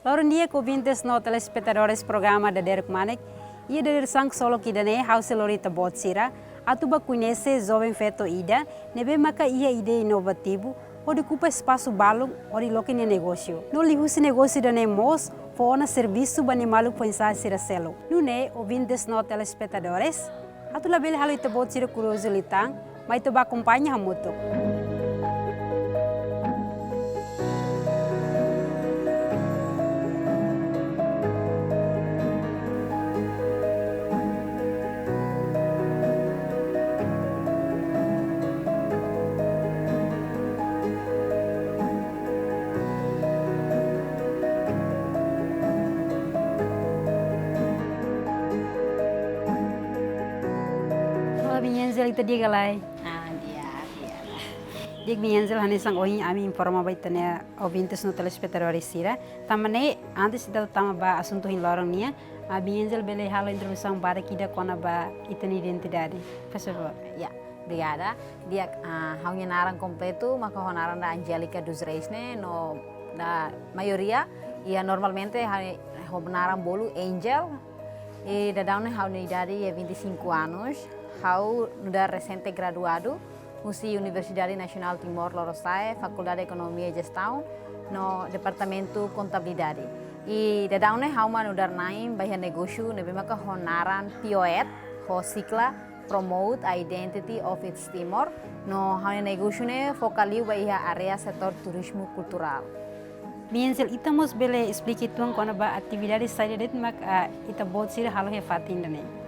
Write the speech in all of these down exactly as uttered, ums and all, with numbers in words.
Loron di'ak, ouvintes no telespetadores programa Dadeer Kmanek, iha dadeer-saan ksolok ida-ne'e ha'u sei lori ita-boot sira atu bá koñese joven feto ida ne'ebé maka iha ideia inovativu hodi okupa espasu balun hodi loke nia negósiu. No liuhusi negósiu ida-ne'e mós fó ona servisu ba nia maluk foin-sa'e sira seluk. Nune'e, ouvintes no telespetadores, atu labele halo ita-boot sira kuriozu liután, mai ita bá akompaña hamutuk. Halo, Biin Angel, ita di'ak ka lae? Ah, di'ak, di'ak. Di'ak, Biin Angel, hanesan ohin ami informa ba ita-nia ouvintes no telespetadores sira. Tanba ne'e, antes ita tama ba asuntu ohin loron nian, ah, Biin Angel bele halo introdusaun badak ida kona-ba ita-nia identidade, por favór. Ya, obrigada. Di'ak, ah, ha'u-nia naran kompletu maka ho naran ida Angélica dos Reis ne'e, no maioria, ya, normalmente ha'u, ha'u naran bolu Angel. I daudaun ne'e ha'u-nia idade iha vinte e cinco anos. Ha'u nu'udar resente graduadu husi Universidade Nasionál Timor Lorosa'e, Fakuldade Ekonomia i Jestaun, no Departamentu Kontabilidade. I daudaun ne'e ha'u mak nu'udar na'in ba iha negósiu ne'ebé maka ho naran Pioet, ho sigla Promote Identity of East Timor, no ha'u-nia negósiu ne'e foka liu ba iha área setór turizmu kulturál. Biin Angel, ita mós bele esplika uitoan kona-ba atividade saida de'it mak, ah, ita-boot sira halo iha fatin ida-ne'e?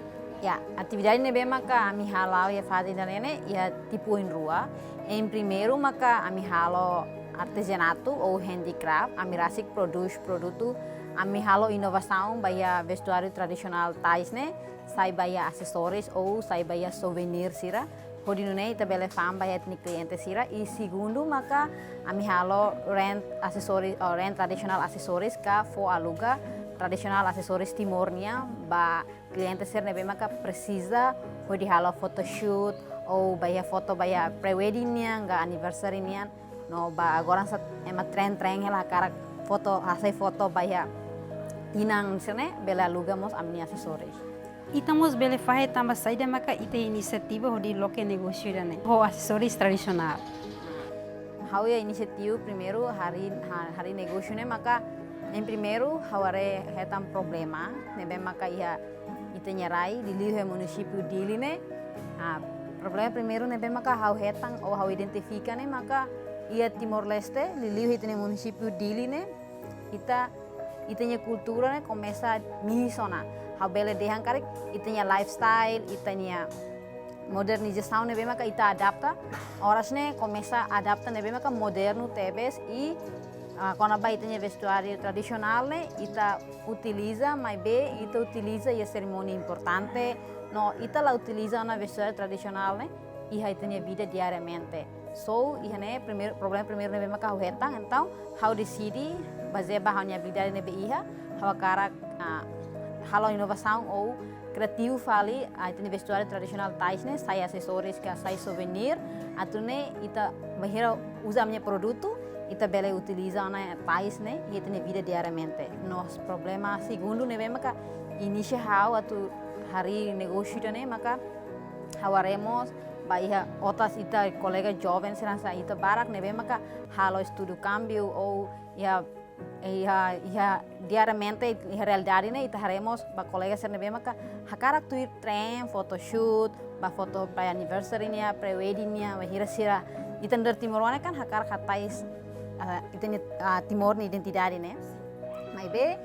Ya, atividade ne'ebé maka ami halo iha fatin ida-ne'e ne'e iha tipu oin rua. Oin primeiru maka ami halo artezanatu ou handicraft, ami rasik prodús produtu, ami halo inovasaun ba iha vestuáriu tradisionál tais ne'e, sai ba iha asesórius ou sai ba iha souvenir sira. Hodi nune'e ita bele fa'an ba iha ita-nia kliente sira. I segundu maka ami halo rent asesóriu, oh, rent tradisionál asesórius ka fó aluga tradisionál asesórius Timor nian ba kliente sira ne'ebé maka presiza hodi halo photoshoot ou ba iha foto ba iha pre-wedding nian ka anniversary nian. No ba agora hanesan ema tren-tren hela hakarak foto, hasai foto ba iha tinan sira-ne'e, bele aluga mós ami-nia asesórius. Ita mós bele fahe tanba saida maka ita inisiativa hodi loke negósiu ida-ne'e ho asesórius tradisionál? Ha'u-nia inisiativa primeiru harii, ha-, harii negósiu ne'e maka, oin primeiru ha'u haree hetan problema ne'ebé maka iha ita-nia rai, liuliu iha munisípiu Dili ne'e. Ah, problema primeiru ne'ebé maka ha'u hetan ou ha'u identifika ne'e maka iha Timor-Leste, liuliu iha ita-nia munisípiu Dili ne'e, ita, ita-nia kultura ne'e komesa mihis ona. Ha'u bele dehan karik ita-nia lifestyle, ita-nia modernizasaun ne'ebé maka ita adapta, oras ne'e komesa adapta ne'ebé maka modernu tebes i, ah, kona-ba ita-nia vestuáriu tradisionál ne'e ita utiliza, maibé ita utiliza iha serimónia importante, no ita la utiliza ona vestuáriu tradisionál ne'e iha ita-nia vida diariamente. So, iha ne'e primeiru, problema primeiru ne'ebé maka ha'u hetan, entaun ha'u deside, bazeia ba ha'u-nia abilidade ne'ebé iha, ha'u hakarak, ah, halo inovasaun ou kriativu fali, ah, ita-nia vestuáriu tradisionál tais ne'e, sai asesórius ka sai souvenir, atu nune'e ita bainhira uza ami-nia produtu, ita bele utiliza ona tais ne'e iha ita-nia vida diariamente. No problema segundu ne'ebé maka inisia ha'u atu harii negósiu ida-ne'e maka ha'u haree mós ba iha otas ita kolega joven sira hanesan ita barak ne'ebé maka halo estudu kámbiu ou iha, iha, iha diariamente iha realidade ne'e ita haree mós ba kolega sira ne'ebé maka hakarak tuir tren, photoshoot, ba foto ba anniversary nian, pre-wedding nian, bainhira sira ita nu'udar timoroan ne'e kan hakarak hatais, ah, ita-nia, ah, Timor nia identidade ne'e. Maibé,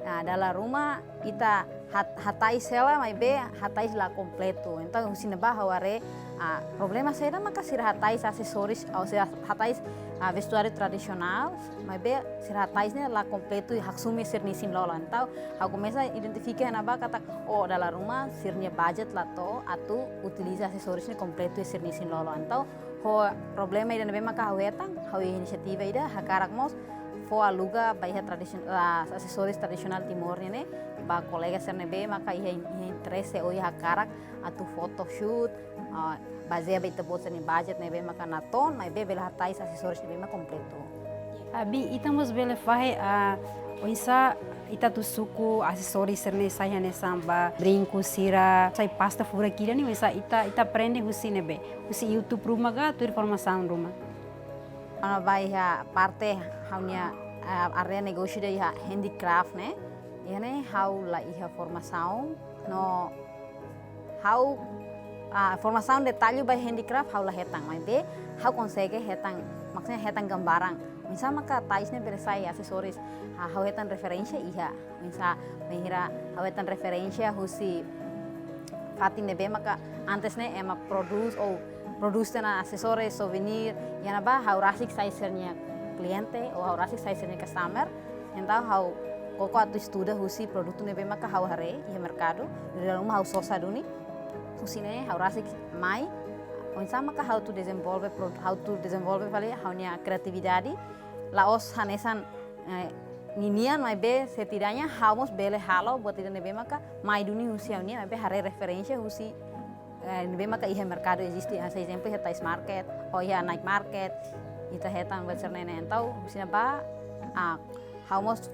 ah, dala ruma ita hat-, hatais hela, maibé hatais la kompletu. Entaun, husi ne'ebá ha'u haree, ah, problema saida maka sira hatais asesórius, ou sira hatais, ah, vestuáriu tradisionál, maibé sira hatais ne'e la kompletu i haksomi sira-nia isin-lolon. Entaun, ha'u komesa identifika iha ne'ebá katak, oh, dala ruma sira-nia budget la to'o atu utiliza asesórius ne'e kompletu iha sira-nia isin-lolon. Entaun, ho problema ida ne'ebé maka ha'u hetan, ha'u iha inisiativa ida hakarak mós fó aluga ba iha tradision-, ah, asesórius tradisionál Timor nian ne'e ba kolega sira ne'ebé maka iha in-, iha interese ou iha hakarak atu photoshoot, ah, bazeia ba ita-boot sira-nia budget ne'ebé maka natoon, maibé bele hatais asesórius ne'ebé maka kompletu. Ah, Biin, ita mós bele fahe, ah, Oinsá ita atu suku asesóriu sira-ne'e sai hanesan ba brinku sira, sai pasta furak ida-ne'e, oinsá ita, ita aprende husi ne'ebé? Husi YouTube ruma ka tuir formasaun ruma? Kona-ba iha parte ha'u-nia, eh, área negósiu ida iha handicraft ne'e, iha ne'e ha'u la iha formasaun, no ha'u, ah, formasaun detalle ba handicraft ha'u la hetan, maibé ha'u konsege hetan, maksudnya hetan gambaran. Oinsá maka tais ne'e bele sai asesóriu, ah, ha'u hetan referénsia iha. Oinsá, bainhira ha'u hetan referénsia husi fatin ne'ebé maka antes ne'e ema prodús ou prodús tiha ona asesóriu, souvenir, iha ne'ebá ha'u rasik sai sira-nia kliente ou ha'u rasik sai sira-nia customer. Entaun ha'u koko atu estuda husi produtu ne'ebé maka ha'u haree iha merkadu, dala ruma ha'u sosa duni. Husi ne'e ha'u rasik mai, oinsá maka ha'u atu dezenvolve pro-, ha'u atu dezenvolve fali ha'u-nia kriatividade, la'ós hanesan, eh, ninian, maibé setidaknya ha'u mós bele halo buat ida ne'ebé maka mai duni husi ha'u-nian, maibé haree referénsia husi, eh, ne'ebé maka iha merkadu eziste, hanesan ezemplu iha Tais Market, ou iha night market, ita hetan buat sira-ne'e. Entaun husi ne'ebá, ah, ha'u mós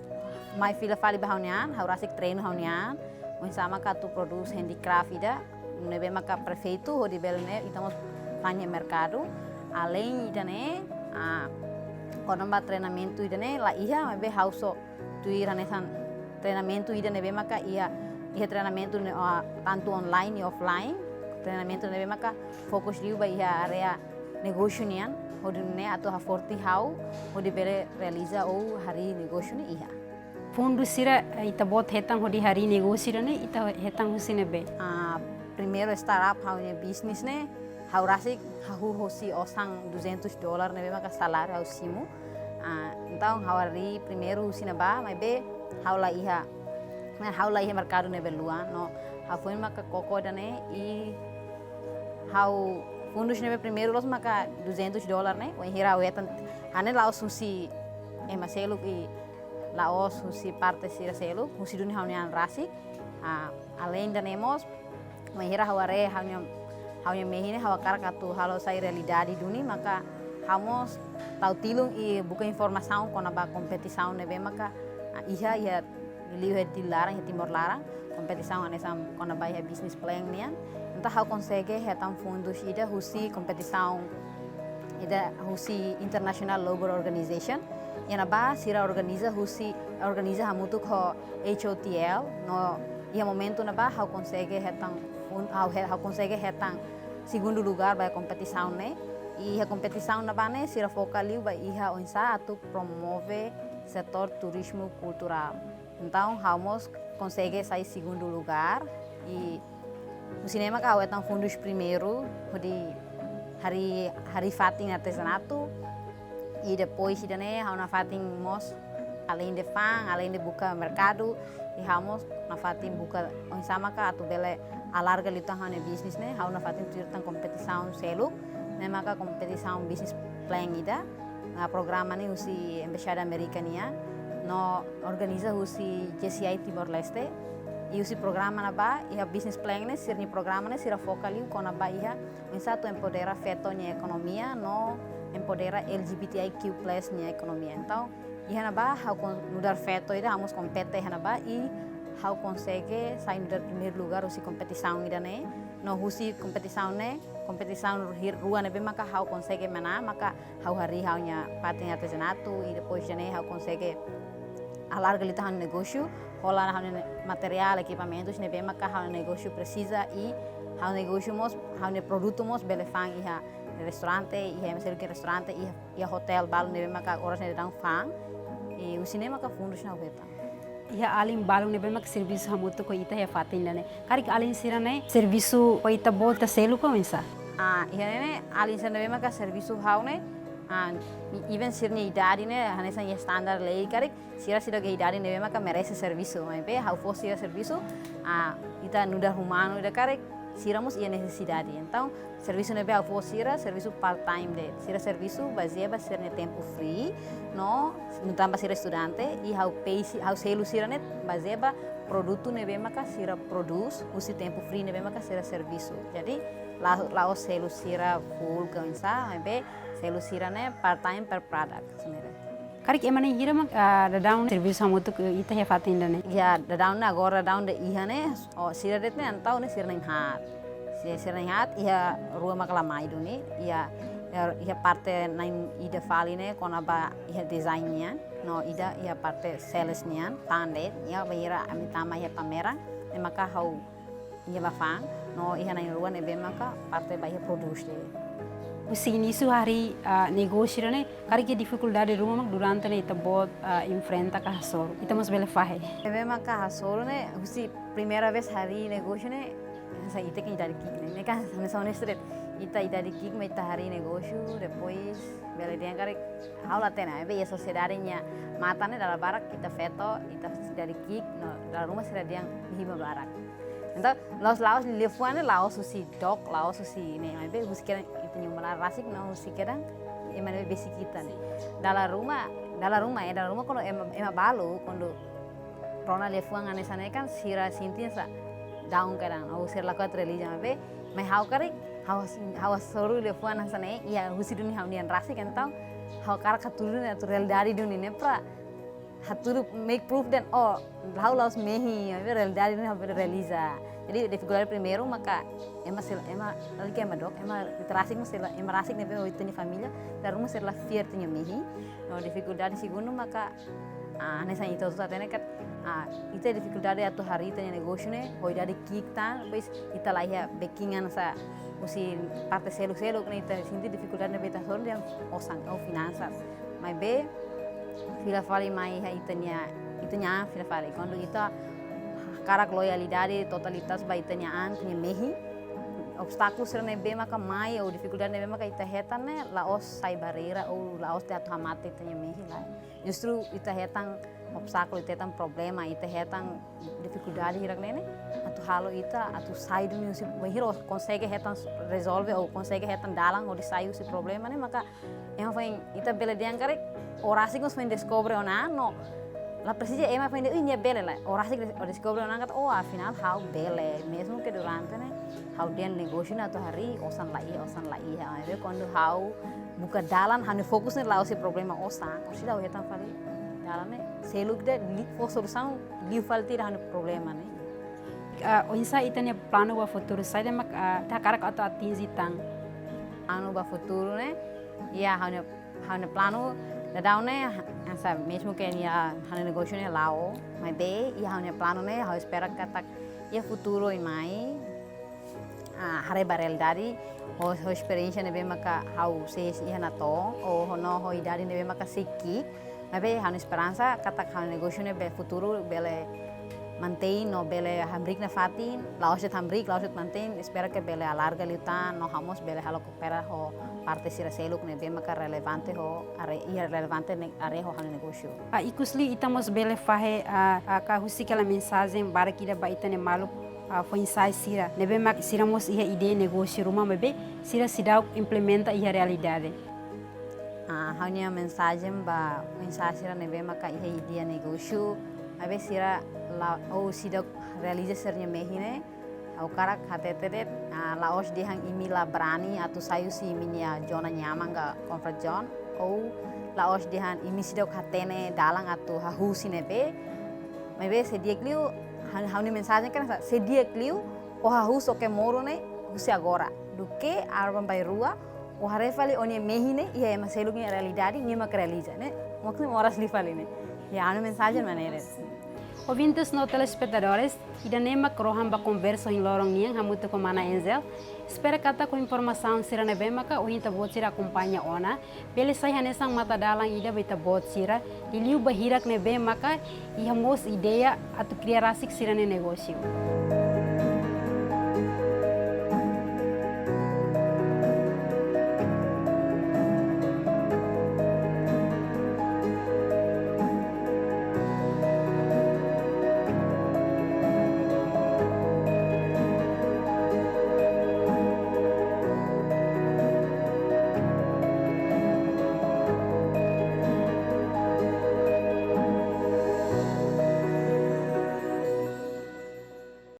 mai fila fali ba ha'u-nia an, ha'u rasik treinu ha'u-nia an, oinsá maka atu prodús handicraft ida ne'ebé maka perfeitu hodi bele ne'e ita mós fa'an iha merkadu. Alein ida-ne'e, ah, kona-ba treinamentu ida-ne'e la iha, maibé ha'u só tuir hanesan treinamentu ida ne'ebé maka iha, iha treinamentu ne'e, ah, tantu online i offline. Treinamentu ne'ebé maka fokus liu ba iha área negósiu nian, hodi nune'e atu haforte ha'u hodi bele realiza ou harii negósiu ne'e iha. Fundu sira, eh, ita-boot hetan hodi harii negósiu ida-ne'e, ita hetan husi ne'ebé? Ah, primeiru startup ha'u-nia business ne'e, ha'u rasik hahú husi osan duzentos dólar ne'ebé maka saláriu ha'u simu. Ah, entaun ha'u harii primeiru husi ne'ebá, maibé ha'u la iha, ne'e ha'u la iha merkadu ne'ebé luan, no ha'u foin maka koko ida-ne'e i ha'u fundus ne'ebé primeiru loos maka duzentos dólar ne'e, wainhira ha'u hetan, hanesan la'ós husi ema seluk i la'ós husi parte sira seluk, husi duni ha'u-nia an rasik. Ah, alein ida-ne'e mós, wainhira ha'u haree ha'u-nia, ha'u-nia mehi ne'e ha'u hakarak atu halo sai realidade duni, maka ha'u mós tau tilun i buka informasaun kona-ba kompetisaun ne'ebé maka, ah, iha, iha liuliu iha Dili laran, iha Timor laran, kompetisaun hanesan kona-ba iha business plan nian. Entaun ha'u konsege hetan fundus ida husi kompetisaun ida husi International Labour Organization. Iha ne'ebá sira organiza husi, organiza hamutuk ho H O T L, no iha momentu ne'ebá ha'u konsege hetan fun-, ha'u he-, ha'u konsege hetan segundu lugár ba kompetisaun ne'e. I iha kompetisaun ne'ebá ne'e sira foka liu ba iha oinsá atu promove setór turizmu kulturál. Entaun ha'u mós konsege sai segundu lugár i husi ne'e maka ha'u hetan fundus primeiru hodi harii, harii fatin artezanatu. I depois ida-ne'e ha'u nafatin mós, alein de fa'an, alein de buka merkadu, i ha'u mós nafatin buka oinsá maka atu bele alarga liután ha'u-nia business ne'e, ha'u nafatin tuir tan kompetisaun seluk, ne'e maka kompetisaun business plan ida, ah, programa ne'e husi Embaixada Amérika nian, no organiza husi J C I Timor-Leste, i husi programa ne'ebá, iha business plan ne'e, sira-nia programa ne'e, sira foka liu kona-ba iha, oinsá atu empodera feto nia ekonomia, no empodera L G B T I Q plus nia ekonomia. Entaun, iha ne'ebá, ha'u kon-, nu'udar feto ida, ha'u mós kompete iha ne'ebá, i ha'u konsege sai nu'udar primeiru lugár husi kompetisaun ida-ne'e, no husi kompetisaun ne'e, kompetisaun hir-, rua ne'ebé maka ha'u konsege manán, maka ha'u harii ha'u-nia fatin artezanatu, i depois ida-ne'e ha'u konsege alarga liután ha'u-nia negósiu, hola ha'u-nia materiál, ekipamentus ne'ebé maka ha'u-nia negósiu presiza, i ha'u-nia negósiu mós, ha'u-nia produtu mós bele fa'an iha restaurante, iha ema seluk nia restaurante, iha, iha hotel balu ne'ebé maka oras ne'e daudaun fa'an, i husi ne'e maka fundus ne'e ha'u hetan. Iha alin balu ne'ebé maka servisu hamutuk ho ita iha fatin ida-ne'e. Karik alin sira-ne'e servisu ho ita-boot ka seluk ka oinsá? Ah, iha ne'e ne'e, alin sira ne'ebé maka servisu ho ha'u ne'e, ah, even sira-nia idade ne'e, hanesan iha standar lei karik, sira seidauk iha idade ne'ebé maka merese servisu, maibé ha'u fó sira servisu, ah, ita nu'udar umanu ida karik, sira mós iha nesesidade. Entaun, servisu ne'ebé ha'u fó sira, servisu part time de'it. Sira servisu bazeia ba sira-nia tempu free, no, no tanba sira estudante, i ha'u pei si-, ha'u selu sira-ne'e bazeia ba produtu ne'ebé maka sira prodús, husi tempu free ne'ebé maka sira servisu. Jadi, la, la'ós selu sira full ka oinsá, maibé selu sira-ne'e part time per product, hanesan ne'e. Karik ema na'in hira mak, ah, daudaun servisu hamutuk ho ita iha fatin ida-ne'e? Ya, daudaun ne'e agora daudaun ida iha ne'e, oh, sira de'it ne'e entaun ne'e sira na'in haat. Si-, sira na'in haat, iha rua mak la mai duni, iha, iha, iha parte na'in ida fali ne'e kona-ba iha design nian, no ida iha parte sales nian, tan de'it, iha bainhira ami tama iha pameran, ne'e maka ha'u iha ba fa'an, no iha na'in rua ne'ebé maka parte ba iha prodús de'it. Husi inísiu harii, ah, negósiu ne'e, karik iha difikuldade ruma mak durante ne'e ita-boot, ah, enfrenta ka hasoru? Ita mós bele fahe. Ne'ebé maka hasoru ne'e, husi primeira vez harii negósiu ne'e, hanesan ita kan idade ki'ik ne'e, ne'e kan hanesan onestu de'it. Ita idade ki'ik mak ita harii negósiu, depois bele dehan karik ha'u la hatene, maibé iha sosiedade nia matan ne'e dala barak ita feto, ita idade ki'ik, no dala ruma sira dehan mehi mak barak. Entaun, la'ós, la'ós liafuan ne'e la'ós husi dook, la'ós husi ne'e, maibé husi kedan ita-nia uma laran rasik, no husi kedan ema ne'ebé besik ita ne'e. Dala ruma, dala ruma, eh, dala ruma kuandu ema, ema balu, kuandu rona liafuan hanesan ne'e kan sira sente hanesan down kedan, ou sira lakohi atu realiza, maibé, mai ha'u karik, ha'u, ha'u hasoru liafuan hanesan ne'e, iha husi duni ha'u-nia an rasik, entaun, ha'u hakarak hatudu duni atu realidade duni ne'e para hatudu make proof dehan, oh, ha'u la'ós mehi, maibé realidade duni ha'u bele realiza. Jadi, difikuldade primeiru maka ema sel-, ema, além que ema dook, ema ita rasik mak sira la, ema rasik ne'ebé ho ita-nia família, dala ruma sira la fiar ita-nia mehi. No difikuldade segundu maka, ah, hanesan ita hotu hatene katak, ah, ita difikuldade atu harii ita-nia negósiu ne'e, ho idade ki'ik tan, depois ita la iha backing hanesan husi parte seluk-seluk ne'e, ita sente difikuldade ne'ebé ita hasoru dehan osan, ou finansas. Maibé, fila fali mai iha ita-nia, ita-nia an fila fali. Kuandu ita hakarak loyalidade totalitas ba ita-nia an, ita-nia mehi, obstákulu sira ne'ebé maka mai, ou difikuldade ne'ebé maka ita hetan ne'e, la'ós sai barreira, ou la'ós de'it atu hamate ita-nia mehi, lae. Justru ita hetan obstákulu, ita hetan problema, ita hetan difikuldade hirak ne'e ne'e, atu halo ita atu sai duni husi, bainhira ó konsege hetan rezolve, ou konsege hetan dalan hodi sai husi problema ne'e, maka ema foin, ita bele dehan karik, ó rasik mós foin deskobre ona, no la presiza ema foin dehan, "Ih, nia bele," lae. Ó rasik des-, ó deskobre ona katak, "Oh, afinál ha'u bele." Mezmu ke durante ne'e ha'u dehan negósiu ne'e atu harii, osan la iha, osan la iha. Maibé kuandu ha'u buka dalan, ha'u-nia fokus ne'e la'ós iha problema osan, ó sei la hetan fali dalan ne'e, seluk ida li-, fó solusaun liu fali tiha ha'u-nia problema ne'e. Ah, oinsá ita-nia planu ba futuru, saida mak, ah, ita hakarak atu atinje tan? Anu ba futuru ne'e, iha ha'u-nia, ha'u-nia planu daudaun ne'e, hanesan mezmu ke iha ha'u-nia negósiu ne'e la'o, maibé iha ha'u-nia planu ne'e, ha'u espera katak iha futuru oin mai, ah, haree ba realidade, ho, ho esperiénsia ne'ebé maka ha'u sei iha natoon, ou ho, no ho idade ne'ebé maka sei ki'ik, maibé ha'u-nia esperansa katak ha'u-nia negósiu ne'e be futuru bele mantein, no bele hamriik nafatin, la'ós de'it hamriik, la'ós de'it mantein, espera ke bele alarga liután, no ha'u mós bele halo koopera ho parte sira seluk ne'ebé maka relevante ho área, iha relevante ne'e área ho ha'u-nia negósiu. Ah, ikusliu ita mós bele fahe, ah, ah, ka husik hela mensajen badak ida ba ita-nia maluk, ah, foin-sa'e sira ne'ebé mak sira mós iha ideia negósiu ruma maibé sira seidauk implementa iha realidade. Ah, ha'u-nia mensajen ba foin-sa'e sira ne'ebé maka iha ideia negósiu, maibé sira la, ou seidauk realiza sira-nia mehi ne'e, ha'u hakarak hatete de'it, ah, la'ós dehan imi la brani atu sai husi imi-nia zona nyaman ka comfort zone, ou la'ós dehan imi seidauk hatene dalan atu hahú husi ne'ebé, maibé se di'ak liu, ha'u, ha'u-nia mensajen kan hanesan, se di'ak liu, ó hahú husi ó ke moru ne'e husi agora. Duké aban-bainrua, ó haree fali ó-nia mehi ne'e iha ema seluk nia realidade, nia mak realiza ne'e. Maksudnya moras liu fali ne'e. Ya, ha'u-nia mensajen mak ne'e de'it. Ouvintes no telespetadores, ida-ne'e mak rohan ba konversa ohin loron nian hamutuk ho mana Enzel. Espera katak ho informasaun sira ne'ebé maka ohin ita-boot sira akompaña ona, bele sai hanesan matadalan ida ba ita-boot sira, liuliu ba hirak ne'ebé maka iha mós ideia atu kria rasik sira-nia negósiu.